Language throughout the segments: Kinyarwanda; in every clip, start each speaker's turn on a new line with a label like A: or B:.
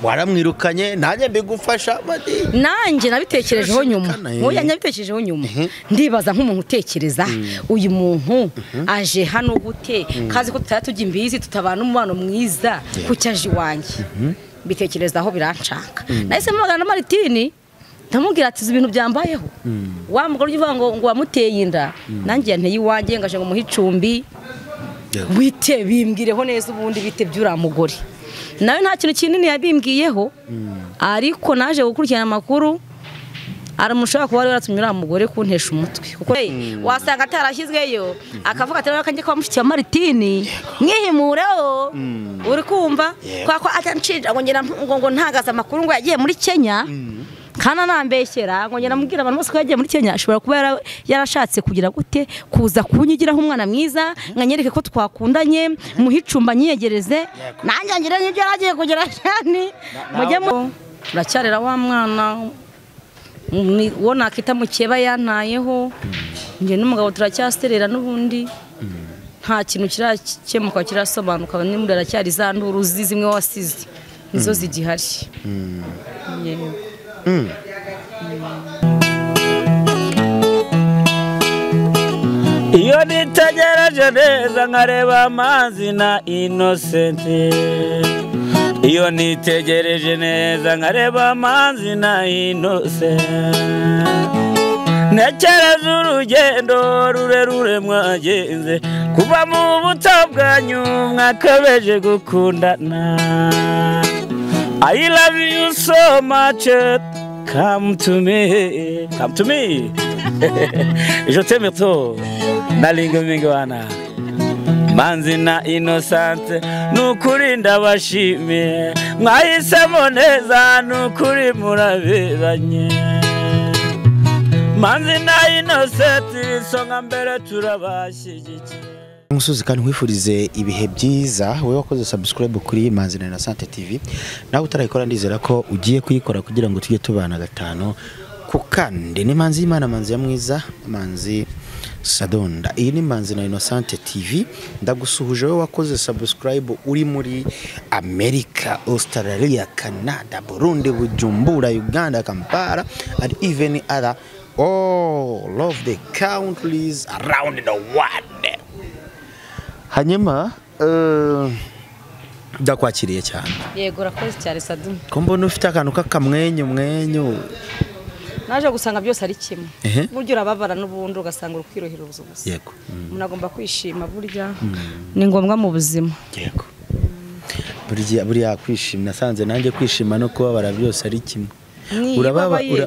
A: Waramwirukanye nanjye mbigufasha.
B: Nanjye nabitekerejeho nyuma. Oya, nabitekerejeho nyuma. Ndibaza nk'umuntu utekereza, uyu muntu aje hano gute? Kazi ko tutaya tujya imbizi, tutabana umubano mwiza, kuki aje iwanjye? Mbitekerezaho biranshaka. Nahise mpamagara na Maritini, ndamubwira ati ibintu byambayeho. Wa mugore uvuga ngo wamuteye inda, nanjye yanteye iwanjye ngaje ngo muhe icumbi. Wite bimbwireho neza ubundi bite by'uriya mugore. Nawe nta kintu kinini yabimbwiyeho, ariko naje gukurikirana amakuru, aramushaka kuba yaratumye uriya mugore kuntesha umutwe. Kuko wasanga atarashyizweyo, akavuga ati reka njye kwa mushiki wa Maritini mwihimureho. Uri kumva kwa ko atancija ngo ngira ngo ntagaza amakuru ngo yagiye muri Kenya. Kana nambeshyera ngo ngera mubwira abantu bose ko yagiye muri Kenya, ashobora kuba yarashatse kugira gute kuza kunyigiraho umwana mwiza, nkanyereke ko twakundanye, muhicumba nyiyegereze, nanjye ngira n'ibyo yaragiye kugira cyane. Mujye turacyarera wa mwana uwo nakita mukeba yantayeho, njye n'umugabo turacyaserera n'ubundi nta kintu kirakemuka kirasobanuka, n'ubundi aracyari za nduru zimwe wasize nizo zigihari. Yego.
C: Iyo nitegereje neza nkareba amazi na Innocent. Iyo nitegereje neza nkareba amazi na Innocent. Ntekereza urugendo rurerure mwagenze, kuva mu buto bwanyu mwakabeje gukundana. I love you so much, come to me, come to me. Je t'aime trop, nalinga mingwana. Manzi na Innocent, nukuri ndabashimiye, mwahisemo neza nukuri muraberanye. Manzi na Innocent, isonga mbere turabashyigikiye.
A: Musozi kandi nkwifurize ibihe byiza, wowe wakoze subscribe kuri Manzi na Innocent TV, nawe utarayikora ndizera ko ugiye kuyikora kugira ngo tujye tubana gatano ku kandi. Ni Manzi y'Imana, Manzi ya mwiza, Manzi Sadonda. Iyi ni Manzi na Innocent TV. Ndagusuhuje wowe wakoze subscribe uri muri America, Australia, Canada, Burundi, Bujumbura, Uganda, Kampala and even other all of the countries around the world. Hanyuma ndakwakiriye cyane.
B: Yego, urakoze cyane Sadu.
A: Ko mbona ufite akantu k'akamwenyu mwenyu.
B: Naje gusanga byose ari kimwe. Burya urababara n'ubundi ugasanga uri kwirohera ubusa.
A: Yego.
B: Umuntu agomba kwishima burya ni ngombwa mu buzima.
A: Yego. Burya kwishima, nasanze nanjye kwishima no kubabara byose ari kimwe.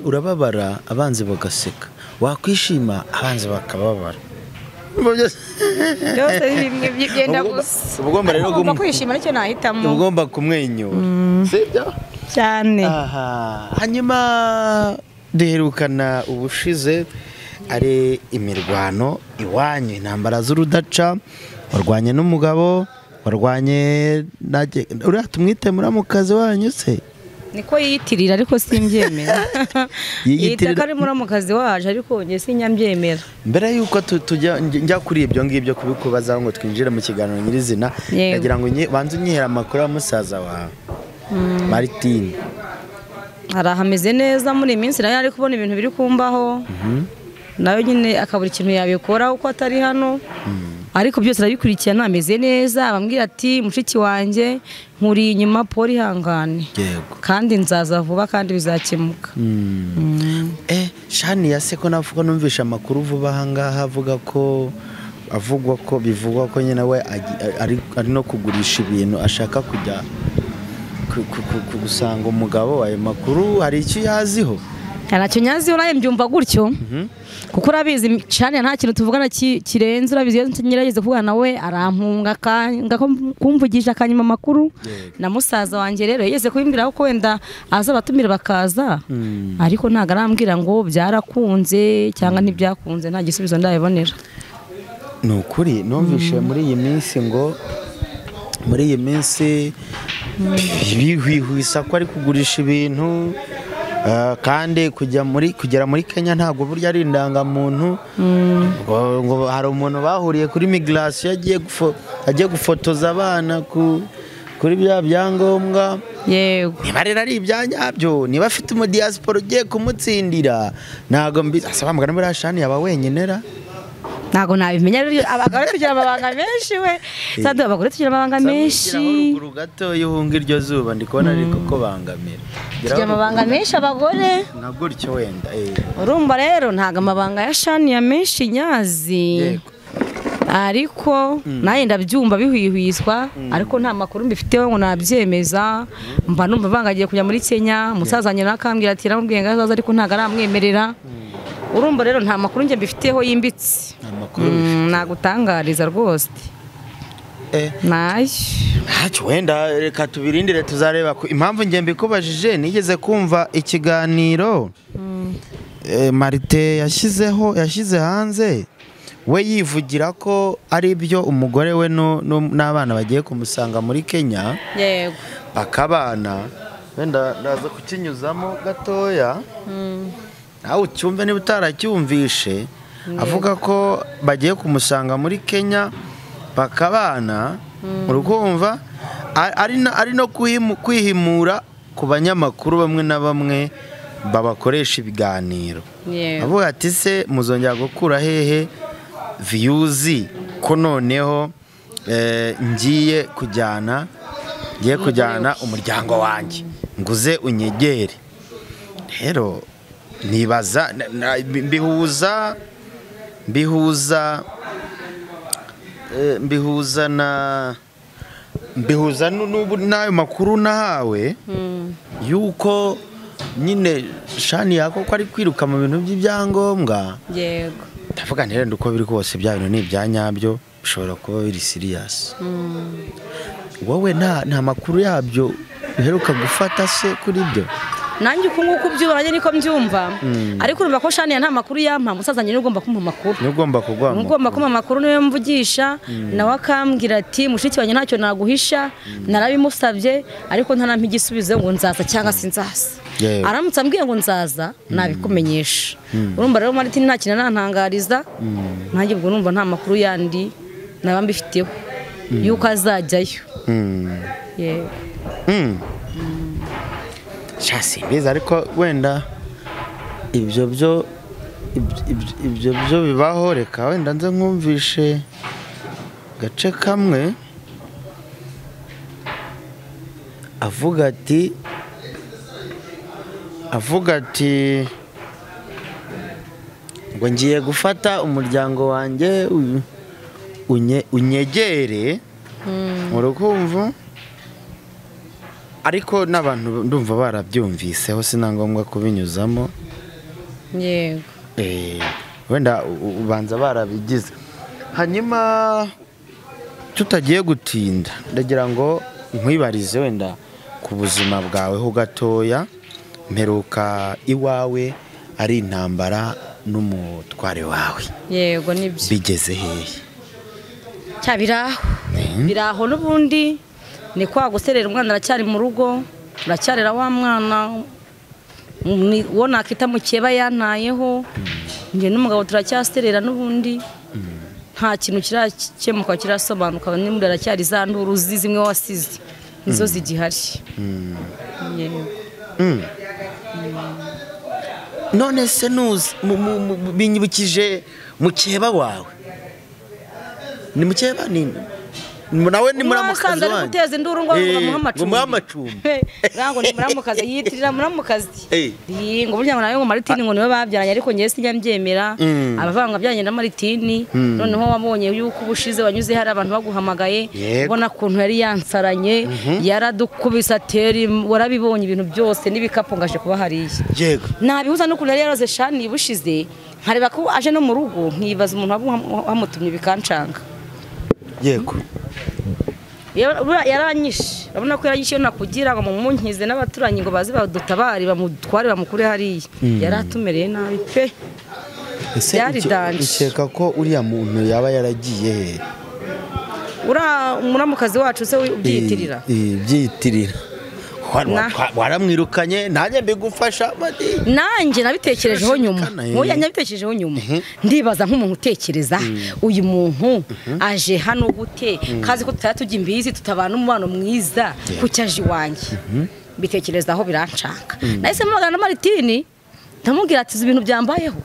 A: Urababara abanzi bagaseka, wakwishima abanzi bakababara.
B: Byose bimwe byenda gusa.
A: Ubugomba rero
B: kwishima nicyo nahitamo.
A: Ubugomba kumwenyura. Sibyo?
B: Cyane.
A: Aha. Hanyuma duherukana ubushize ari imirwano iwanyu, intambara z'urudaca, warwanye n'umugabo, warwanye uriya tumwite muramukazi wanyu se?
B: Niko yiyitirira ariko simbyemera. Yiyitirira ko ari muramukazi waje ariko njye sinyambyemera.
A: Mbere yuko tujya njya kuri ibyo ngibyo kubikubaza ngo twinjire mu kiganiro nyirizina, ndagira ngo banze unyihera amakuru ya musaza wawe Maritini.
B: Arahameze neza muri iyi minsi, nayo ari kubona ibintu biri kumbaho. Nayo nyine akabura ikintu yabikora uko atari hano. Ariko byose arabikurikirana ameze neza, abambwira ati mushiki wanjye nkuri inyuma, pori ihangane. Kandi nzaza vuba kandi bizakemuka.
A: Shani yase ko navuga numvisha amakuru vuba ahangaha avuga ko avugwa ko bivugwa ko nyine we ari no kugurisha ibintu ashaka kujya gusanga umugabo. Ayo makuru hari icyo yaziho?
B: Ntacyo nyaziho, naye mbyumva gutyo. Kuko urabizi cyane nta kintu tuvugana kirenze, urabizi iyo ngerageza kuvugana nawe arampunga kumvugisha akanyima amakuru. Na musaza wanjye rero yigeze kubimbwira ko wenda aza abatumira bakaza, ariko ntago arambwira ngo byarakunze cyangwa ntibyakunze, nta gisubizo ndabibonera.
A: Ni ukuri numvishe muri iyi minsi ngo muri iyi minsi bihwihwisa ko ari kugurisha ibintu. Kandi kugera muri Kenya ntabwo burya ari indangamuntu. Ngo hari umuntu bahuriye kuri migration agiye gufotoza abana ku Kuri bya byangombwa.
B: Yego.
A: Niba rero ari ibyanyabyo, niba afite umu diaspora ugiye kumutsindira, ntago mbizi. Asaba mugana muri Shani yaba wenyine ra?
B: Ntago nabimenya. Abagore tugira amabanga menshi we. Sadu, abagore tugira amabanga menshi.
A: Ruguru gato y'uhunga iryo zuba ndi kubona ariko ko bangamira.
B: Tugira amabanga menshi abagore.
A: Nka gutyo wenda.
B: Urumva rero ntago amabanga ya Shani ya menshi nyazi.
A: Yego.
B: Ariko naye ndabyumva bihwihwiswa, ariko nta makuru mbifiteho ngo nabyemeza. Mba numva bangagiye kujya muri Kenya, musazanye nakambwira ati ramubwiye ngo azaza ariko ntago aramwemerera. Urumva rero nta makuru nge mbifiteho yimbitse. Nagutangariza rwose. Nayo
A: ntacyo wenda reka tubirindire tuzareba. Impamvu nge mbikubajije, nigeze kumva ikiganiro Marite yashyize hanze, we yivugira ko ari byo umugore we n'abana bagiye kumusanga muri Kenya.
B: Yego.
A: Bakabana. Wenda ndaza kukinyuzamo gatoya. Nawe ucyumve niba utaracyumvishe. Avuga ko bagiye kumusanga muri Kenya bakabana, urukumva ari no kwihimura ku banyamakuru bamwe na bamwe babakoresha ibiganiro. Avuga ati se muzongera gukura hehe views ko noneho ngiye kujyana umuryango wanjye nguze unyegere. Rero nibaza mbihuza n'ubu n'ayo makuru nahawe yuko nyine Shani yako ko ari kwiruka mu bintu by'ibyangombwa.
B: Yego.
A: Ndavuga nti rero uko biri kose bya bintu ni ibyanyabyo bishobora kuba biri serious. Wowe nta makuru yabyo uheruka gufata se kuri byo?
B: Nanjye uko nguko ubyubanye niko mbyumva. Ariko urumva ko Shani nta makuru yampa, musazanye ni ugomba kumpa amakuru.
A: Ni ugomba kuguha.
B: Ugomba kumpa amakuru niwe mvugisha, nawe akambwira ati mushiki wanjye ntacyo naguhisha, narabimusabye ariko ntarampa igisubizo ngo nzaza cyangwa sinzaza. Aramutse ambwiye ngo nzaza nabikumenyesha. Urumva rero Martin nta kintu nantangariza, nanjye ubwo numva nta makuru yandi naba mbifiteho yuko azajyayo. Yego.
A: Simbizi ariko wenda ibyo byo bibaho. Reka wenda nze nkumvishe gace kamwe avuga ati ngo ngiye gufata umuryango wanjye unyegere, urukumva. Ariko n'abantu ndumva barabyumviseho sinangombwa kubinyuzamo.
B: Yego.
A: Wenda ubanza barabigize. Hanyuma tutagiye gutinda, ndagira ngo nkwibarize wenda ku buzima bwawe ho gatoya. Mperuka iwawe ari intambara n'umutware wawe.
B: Yego nibyo.
A: Bigeze hehe?
B: Cya biraho. Biraho n'ubundi ni kwa guserera umwana aracyari mu rugo, uracyarera wa mwana uwo nakita mukeba yantayeho. Nge n'umugabo turacyaserera n'ubundi nta kintu kirakemuka kirasobanuka, n'ubundi aracyari za nduru zimwe wasize nizo zigihari. Yego.
A: None se nuzi binyibukije mukeba wawe? Ni mukeba nini? Nawe ni muramukazi wanjye.
B: Guteza induru ngo muha amacumbi. Ngo ni muramukazi yitirira muramukazi. Ngo burya ngo nawe ngo Martine ngo niwe babyaranye, ariko ngiye sinjya mbyemera. Abavanga byanye na Martine, noneho wabonye yuko ubushize wanyuze hari abantu baguhamagaye, ubona kuntu yari yansaranye, yaradukubise ateri, warabibonye ibintu byose n'ibikapu ngaje kuba hariya.
A: Yego.
B: Nabihuza no kuntu yari yaraze Shani bushize, nkareba ko aje no mu rugo nkibaza umuntu wamutumye bikancanga.
A: Yego.
B: Yaranyishe, urabona ko yaranyishe nakugira ngo mumunkize n'abaturanyi ngo baze badutabare bamutware bamukure hariya. Yaratumereye nabi pe.
A: Byari danje. Ukeka ko uriya muntu yaba yaragiye he?
B: Ura muramukazi wacu se ubyitirira?
A: Byitirira. Waramwirukanye nanjye mbigufasha.
B: Nanjye nabitekerejeho nyuma. Oya nabitekerejeho nyuma. Ndibaza nk'umuntu utekereza uyu muntu aje hano gute kazi ko tutari tujya imbizi tutabana umubano mwiza kuki aje iwanjye. Mbitekerezaho biranshaka. Nahise mpamagara na Maritini ndamubwira ati ibintu byambayeho.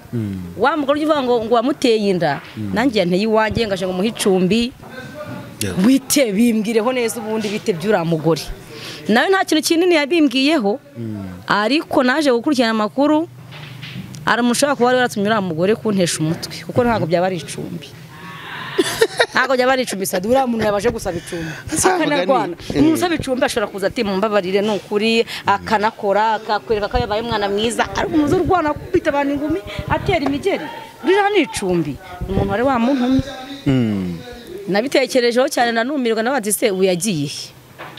B: Wa mugore uvuga ngo wamuteye inda nanjye yanteye iwanjye ngaje ngo muhe icumbi. Wite bimbwireho neza ubundi bite by'ura mugore. Nawe nta kintu kinini yabimbwiyeho ariko naje gukurikirana amakuru aramushaka kuba yaratumye ura mugore kuntesha umutwe kuko ntago byaba ari icumbi. Ntago byaba ari icumbi sadu ura muntu yabaje gusaba icumbi akanarwana. Umuntu usaba icumbi ashobora kuza ati mumbabarire nukuri akanakora akakwereka ko yabaye umwana mwiza ariko umuze urwana kubita abantu ingumi atera imigeri rira ni icumbi umuntu wari wamuntumye. Nabitekerejeho cyane nanumirwa nabazi se ubu yagiye.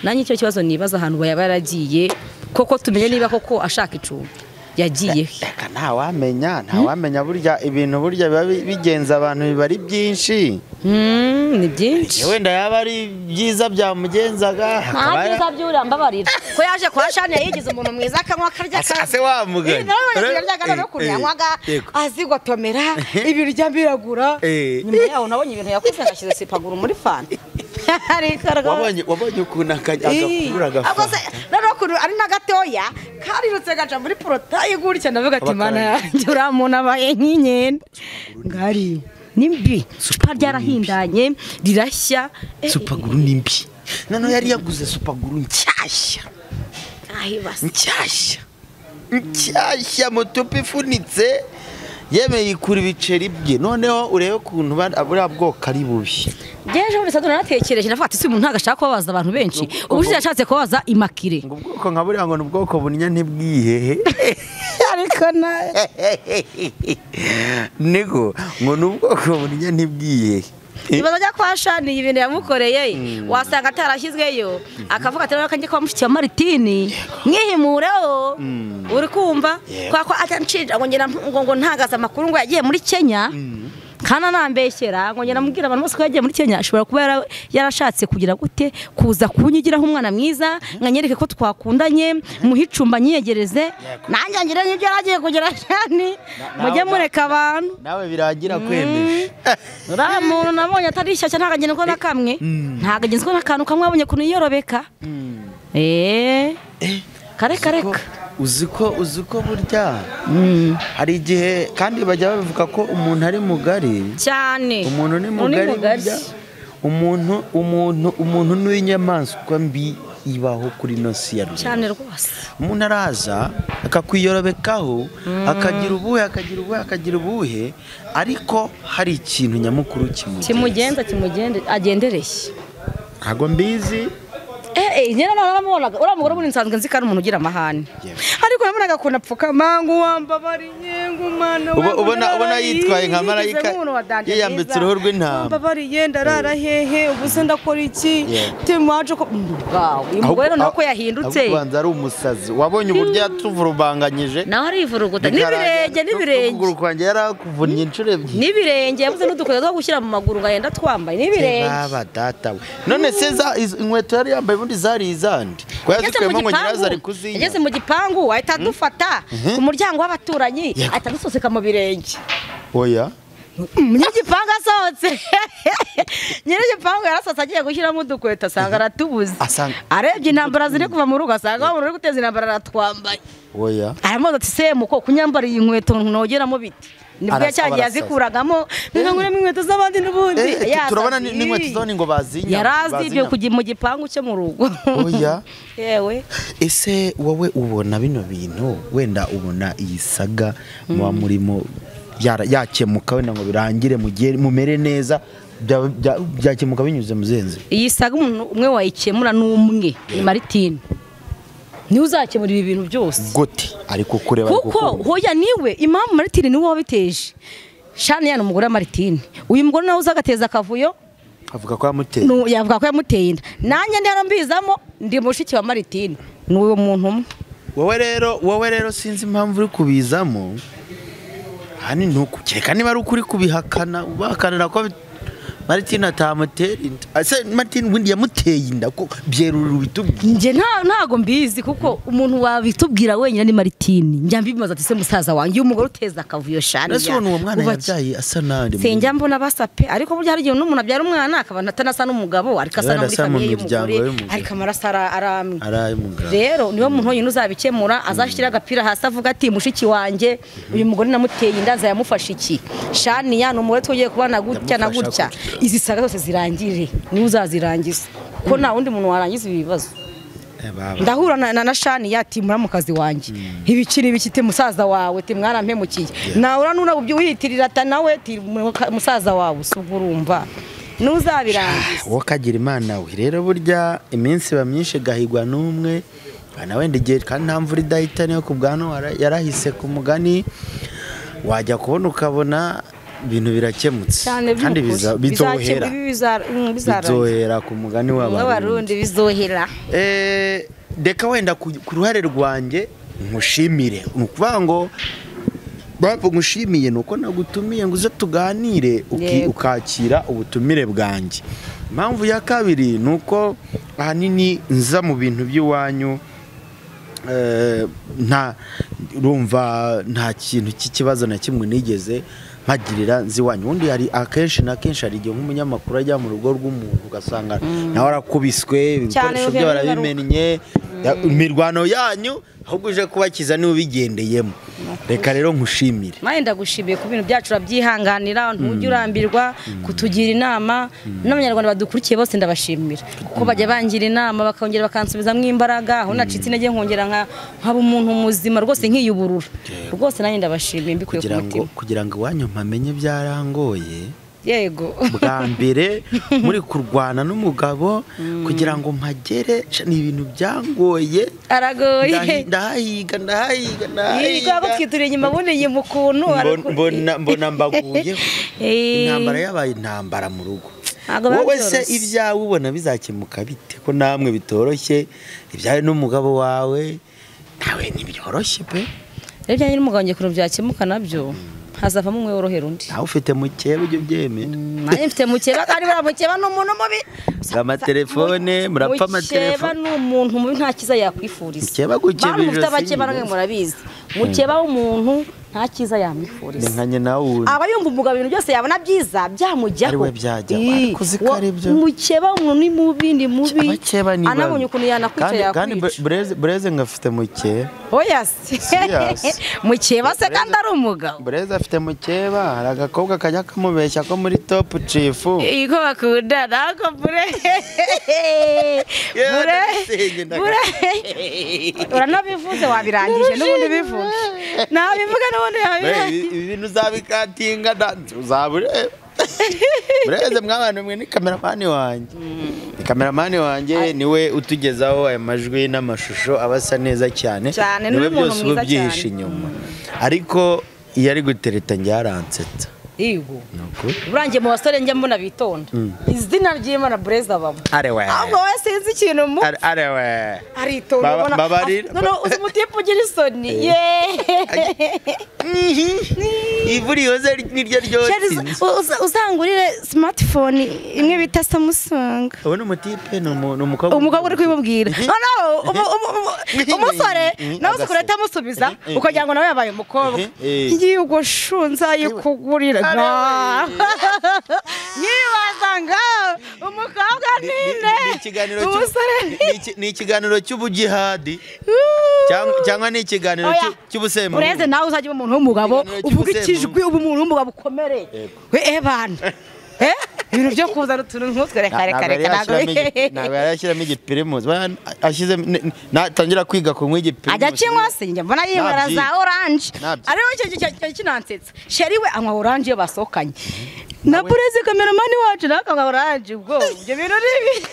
B: Nanjye icyo kibazo nibaza ahantu yaba yaragiye koko tumenye niba koko ashaka icumbi yagiye.
A: Reka ntawamenya burya ibintu burya biba bigenza abantu biba ari byinshi.
B: Ni byinshi.
A: Wenda yaba ari byiza byamugenzaga.
B: Nta byiza by'uriya mbabarira. Ko yaje kwa Shani yigize umuntu mwiza akanywa akarya
A: ase wa mugani.
B: Azigotomera ibirya biragura. Nyuma yaho nabonye ibintu yakoze agashyize sipaguru muri fanta.
A: Wabonye ukuntu agakurura agafanta.
B: Noneho ukuntu ari na gatoya karirutse gaca muri porotayi gutya ndavuga ati mana yanjye uriya muntu abaye nk'inkende. Ngari ni mbi. Icupa ryarahindanye rirashya.
A: Supaguru ni mbi. Noneho yari yaguze supaguru nshyashya. Nshyashya. Nshyashya motope ifunitse. Yemeye ikura ibiceri bye. Noneho urebe ukuntu buriya bwoko ari bubi.
B: Jeje bisadu naratekereje navuga ati si umuntu ntagashaka kubabaza abantu benshi. Ubushize yashatse kubabaza Imakire.
A: Ngo ubwoko nka buriya ngo ni ubwoko bunya ntibwihehe.
B: Ariko na
A: niko ngo ni ubwoko bunya ntibwihehe.
B: Ibibazo bya kwa Shani ibintu yamukoreye wasanga atarashyizweyo akavuga ati rero kanjye kwa mushiki wa Maritini mwihimureho uri kumva kwa ko atancija ngo ngira ngo ntagaza amakuru ngo yagiye muri Kenya kana nambeshyera ngo ngira mubwira abantu bose ko yagiye muri Kenya ashobora kuba yarashatse kugira gute kuza kunyigiraho umwana mwiza nkanyereke ko twakundanye muhicumba nyiyegereze nanjye ngira n'ibyo yaragiye kugira Shani mujye mureka abantu
A: nawe biragira kwemeje.
B: Uriya muntu nabonye atari shyashya ntagagenzwa na kamwe ntagagenzwa n'akantu kamwe abonye ukuntu yiyorobeka. Kare kareka
A: uziko burya hari igihe kandi bajya bavuga ko umuntu ari mugari
B: cyane.
A: Umuntu ni mugari burya umuntu n'inyamaswa mbi ibaho kuri no si ya
B: cyane rwose.
A: Umuntu araza akakwiyorobekaho akagira ubuhe akagira ubuhe akagira ubuhe ariko hari ikintu nyamukuru
B: kimugenza agendereye.
A: Ntago mbizi.
B: Nyina naramubonaga uriya mugore ubundi nsanzwe nzi ko ari umuntu ugira amahane ariko nabonaga ukuntu apfukama ngo wambabariye ngo umwana
A: we ubona yitwaye nka marayika yiyambitse uruhu rw'intama
B: wambabariye ndarara hehe ubu se ndakora iki temaje ko uyu mugore noneho ko yahindutse
A: ubanza ari umusazi wabonye uburyo yatuvurubanganyije
B: nawe arivuruguta n'ibirenge n'ibirenge
A: ukuguru kwanjye yarakuvunnye inshuro ebyiri
B: n'ibirenge yabuze n'udukweto two gushyira mu maguru ngo agenda twambaye n'ibirenge
A: baba data we none se inkweto yari yambaye ubundi zari izandi ko yazikuyemo ngo nyirazo ari kuzinya.
B: Yageze mu gipangu ahita adufata ku muryango w'abaturanyi ahita adusoseka mu birenge.
A: Oya
B: nyirigipangu asohotse nyirigipangu yarasohotse agiye gushyiramo udukweto asanga aratubuze arebye intambara ziri kuva mu rugo asanga wa muntu uri guteza intambara aratwambaye.
A: Oya
B: aramubaza ati se muko kunyambara iyi nkweto nogeramo biti nibwo yacyagiye yazikuragamo nkanguramo inkweto z'abandi n'ubundi
A: turabona n'inkweto z'abandi ngo bazinya
B: yarazibye kujya mu gipangu cyo mu rugo.
A: Oya
B: yewe
A: ese wowe ubona bino bintu wenda ubona iyi saga muba murimo yakemuka wenda ngo birangire mumere neza byakemuka binyuze mu zenze?
B: Iyi saga umuntu umwe wayikemura n'umwe ni Maritini niwe uzakemura ibi bintu byose.
A: Gute ariko kureba
B: kuko hoya niwe impamvu Maritini niwe wabiteje. Shani yana umugore wa Maritini uyu mugore nawe uzagateza akavuyo
A: avuga ko yamuteye
B: yavuga ko yamuteye inda nanjye ndi mbizamo ndi mushiki wa Maritini ni uwo muntu umwe.
A: Wowe rero sinzi impamvu uri kubizamo hani ntukukeka niba ari ukuri kubihakana ubahakanira ko Martin atamutera inda. Ese Martin wundi yamuteye inda ko byerura bitubwiye.
B: Nje ntago mbizi kuko umuntu wabitubwira wenyine ni Martin. Njya mbibaza ati se musaza wanjye umugore uteza akavuyo shani.
A: Ese uwo mwana yabyaye asa nande?
B: Sinjya mbona basape ariko burya hari igihe n'umuntu abyara umwana akaba atanasa n'umugabo ariko asa muri famille y'umugore ariko amaraso aramwe. Rero niwe muntu wenyine uzabikemura azashyira agapira hasi avuga ati mushiki wanjye uyu mugore namuteye inda nzayamufasha iki? Shani ya numugore tugiye kubana gutya na gutya. Izi saga zose zirangire ni uzazirangiza kuko nta wundi muntu warangiza ibi bibazo. Ndahura na Shani yati muramukazi wanjye ibikiri bikite musaza wawe ti mwarampemukiye nawe uranura ubyo wiyitirira ata nawe ti musaza wawe usugurumva nuzabirangiza.
A: Wowe kagira Imana we rero burya iminsi bamyishe gahigwa numwe bana wenda igihe kandi nta mvura idahita niyo kubwano yarahise ku mugani wajya kubona ukabona ibintu birakemutse kandi bizohera bizohera ku mugani w'abarundi
B: bizohera.
A: Deka wenda ku ruhare rwanjye nkushimire ukuvuga ngo bapfa nkushimiye nuko nagutumiye ngo uze tuganire ukakira ubutumire bwanjye. Impamvu ya kabiri nuko ahanini nza mu bintu by'iwanyu nta urumva nta kintu cy'ikibazo na kimwe nigeze mpagirira nzi wanyu. Undi hari akenshi na kenshi hari igihe nk'umunyamakuru ajya mu rugo rw'umuntu ugasanga nawe arakubiswe ibikoresho bye barabimennye imirwano yanyu ahubwo uje kubakiza niwe ubigendeyemo. Reka rero nkushimire.
B: Maye ndagushimiye ku bintu byacu urabyihanganira ntujye urambirwa kutugira inama n'abanyarwanda badukurikiye bose ndabashimira kuko bajya bangira inama bakongera bakansubizamo imbaraga aho nacitse intege nkongera nkaba umuntu muzima rwose nkiyuburura rwose nanjye ndabashimiye mbikuye ku mutima.
A: Kugira ngo iwanyu mpamenye byarangoye.
B: Yego.
A: Bwa mbere muri kurwana n'umugabo kugira ngo mpagere ni ibintu byangoye.
B: Aragoye.
A: Ndahiga.
B: Yiga gutwitura inyuma buneye mu kuntu
A: mbona mbaguye. Intambara yabaye intambara mu rugo. Wowe se ibyawe ubona bizakemuka bite ko namwe bitoroshye ibyawe n'umugabo wawe nawe ntibyoroshye pe.
B: Rero ibyanjye n'umugabo ngiye kuntu byakemuka nabyo. Hazavamo umwe worohera undi.
A: Nawe ufite mukeba ujye ubyemera.
B: Nanjye mfite mukeba kandi buriya mukeba ni umuntu mubi.
A: Amatelefone murapfa amatelefone.
B: Mukeba ni umuntu mubi nta cyiza yakwifuriza.
A: Mukeba gukeba ijosi.
B: Mufite abakeba namwe murabizi. Mukeba w'umuntu nta cyiza yamwifuriza.
A: Ni nka nyina wundi.
B: Aba yumva umugabo ibintu byose yabona byiza byamujyaho.
A: Ari we byajyaho. Ariko uzi ko ari byo.
B: Mukeba w'umuntu ni mubi ni mubi. Anabonye ukuntu yanakwica yakwica.
A: Kandi Bureze ngafite mukeba.
B: Oya se. Mukeba se kandi ari umugabo.
A: Bureze afite mukeba hari agakobwa kajya kamubeshya ko muri Top Chief.
B: Iko bakunda nako Bure. Bure. Uranabivuze wabirangije n'ubundi bivuge. Nabivuga n'ubundi yabirangije.
A: Ibi bintu uzabikatinga uzabure. Bureze mw'abantu mwe ni cameraman wanjye. Ni cameraman wanjye niwe utugezaho aya majwi n'amashusho abasa neza cyane. Niwe byose ubyihishe inyuma. Ariko iyo ari gutereta nyaransetsa.
B: Yego. Urangiye mu basore njya mbona bitonda. Izina ry'Imana Bureze abamo.
A: Arewe.
B: Ahubwo we sinzi ikintu mu.
A: Arewe.
B: Aritonda ubona. No uzi umutipe ugira isoni. Ye.
A: Ivuri yoze niryo ryotsi.
B: Uzangurire smartphone imwe bita Samsung.
A: Ubu ni umutipe ni umukobwa.
B: Umukobwa uri kwibubwira. No umusore nawe ukureta amusubiza ukagira ngo nawe yabaye umukobwa. Ngiye ubwo shunza yikugurira. Nyibaza umukobwa ninde
A: ni ikiganiro cy'ubugihadi cyangwa ni ikiganiro cy'ubusemu.
B: Ureze nawe uzajya umuntu w'umugabo uvuga ikijwi ubu umuntu w'umugabo ukomere we bana ibintu byo kuzana utuntu nk'utwo reka
A: ntabwo yarashyiramo igipirimusi ashyize natangira kwiga kunywa igipirimusi
B: ajya akinywa se njya mbona yinywera za oranje ariho icyo kinansetsa sheri we anywa oranje iyo basohokanye na Bureze kameramani wacu nawe akanywa oranje ubwo ibyo bintu ni bibi.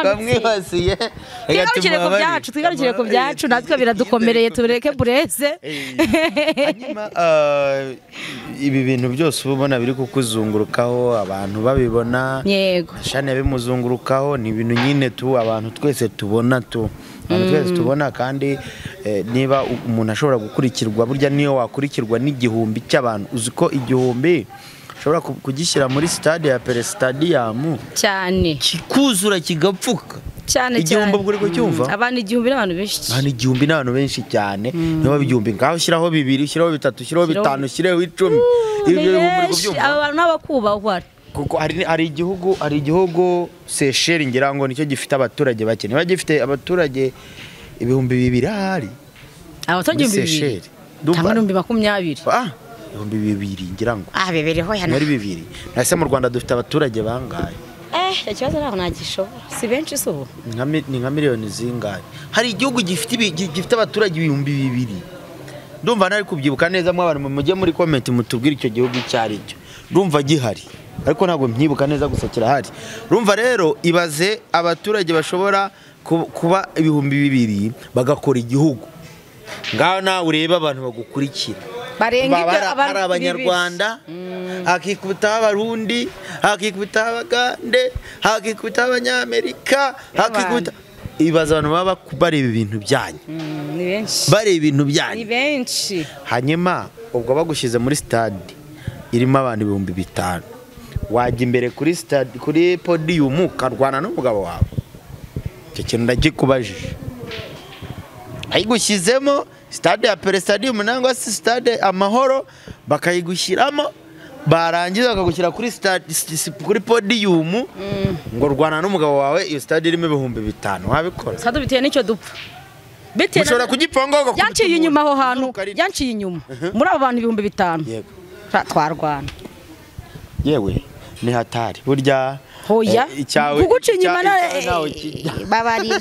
A: Bamwibasiye
B: twigarukire ku byacu natwe biradukomereye tureke Bureze.
A: Hanyuma ibi bintu byose uba ubona biri kukuzungurukaho abantu babibona.
B: Yego.
A: Shani bimuzungurukaho ni ibintu nyine tu abantu twese tubona tu abantu twese tubona kandi niba umuntu ashobora gukurikirwa burya niyo wakurikirwa n'igihumbi cy'abantu uzi ko igihumbi ushobora kugishyira muri stade ya Pele Stadium
B: cyane
A: kikuzura kigapfuka
B: cyane.
A: Igihumbi ubwo uri kucyumva?
B: Abantu 1000 n'abantu benshi.
A: Abantu 1000 n'abantu benshi cyane. Niba 1000 ngaho ushyiraho 2, ushyiraho 3, ushyiraho 5, ushyiraho 10. Ibyo bihumbi uri kubyumva?
B: Aba bantu n'abakubahwa.
A: Kuko hari igihugu Seychelles ngira ngo nicyo gifite abaturage bake. Niba gifite abaturage 2000 ahari.
B: Abaturage 2000. Cyangwa 20,000.
A: Ah, 2000 ngira ngo.
B: Ah, 2000 ho yana.
A: Muri 2000. Nase mu Rwanda dufite abaturage bangahe?
B: Ikibazo ntabwo nagishobora. Si benshi se ubu?
A: Ni nka miliyoni zingahe? Hari igihugu gifite abaturage 2000. Ndumva nari kubyibuka neza mwa abantu mujye muri comment mutubwire icyo gihugu cyari cyo. Ndumva gihari. Ariko ntabwo mbyibuka neza gusa kirahari. Urumva rero ibaze abaturage bashobora kuba 2000 bagakora igihugu. Ngaho nawe ureba abantu bagukurikira.
B: Barenga ibyo
A: abantu abanyarwanda, hakikubita abarundi, hakikubita abagande, hakikubita abanyamerika, hakikubita ibaza abantu baba bareba ibintu byanyu.
B: Ni benshi.
A: Bareba ibintu byanyu.
B: Ni benshi.
A: Hanyuma ubwo bagushyize muri stade irimo abantu 5000. Wajya imbere kuri stade kuri podium ukarwana n'umugabo wawe. Icyo kintu ndagikubajije. Ayigushyizemo stade ya Pele Stadium nangwa se stade Amahoro bakayigushyiramo, barangiza bakagushyira kuri stade kuri podium ngo rwana n'umugabo wawe, iyo stade irimo 5000 wabikora?
B: Sadu biteye nicyo dupfa. Biteye
A: mushobora kugiponga ngo
B: yanciye inyuma aho hantu, yanciye inyuma muri abo bantu 5000.
A: Yego.
B: Twarwana.
A: Yewe ni hatari burya.
B: Hoya kuguca inyuma babarira.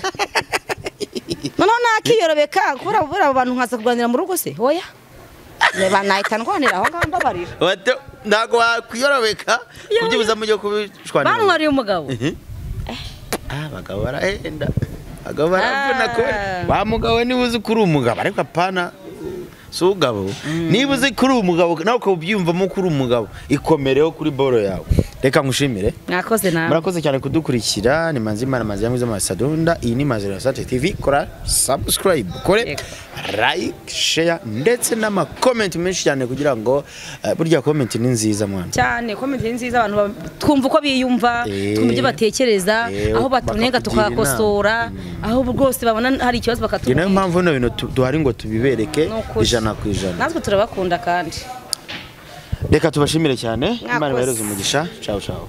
B: Noneho nakiyorobeka kubera abo bantu nkaza kuganira mu rugo se. Hoya reba nahita ndwanira aho ngaho mbabarira.
A: Ntabwo wakwiyorobeka kubyibuza mujye kubishwanira.
B: Bantwariye umugabo.
A: Abagabo barahenda, abagabo baravuna kubera wa mugabo niba uzi ko uri umugabo, ariko apana si ugabo. Niba uzi ko uri umugabo nawe ukabyiyumvamo ko uri umugabo, ikomereho kuri boro yawe. Reka ngushimire.
B: Mwakoze nawe.
A: Murakoze cyane kudukurikira. Ni Manzi Imana Manzi Yamwiza Masadunda. Iyi ni Manzi Innocent TV. Kora subscribe, kore like, share ndetse n'ama comment menshi cyane kugira ngo burya comment ni nziza mwana.
B: Cyane comment ni nziza, abantu twumva uko biyumva, twumva ibyo batekereza, aho batunenga tukakosora, aho rwose babona hari ikibazo bakatubwira.
A: Niyo mpamvu bino bintu duhari ngo tubibereke 100%.
B: Natwe turabakunda kandi.
A: Reka tubashimire cyane. Imana ibahereze umugisha. Ciao ciao.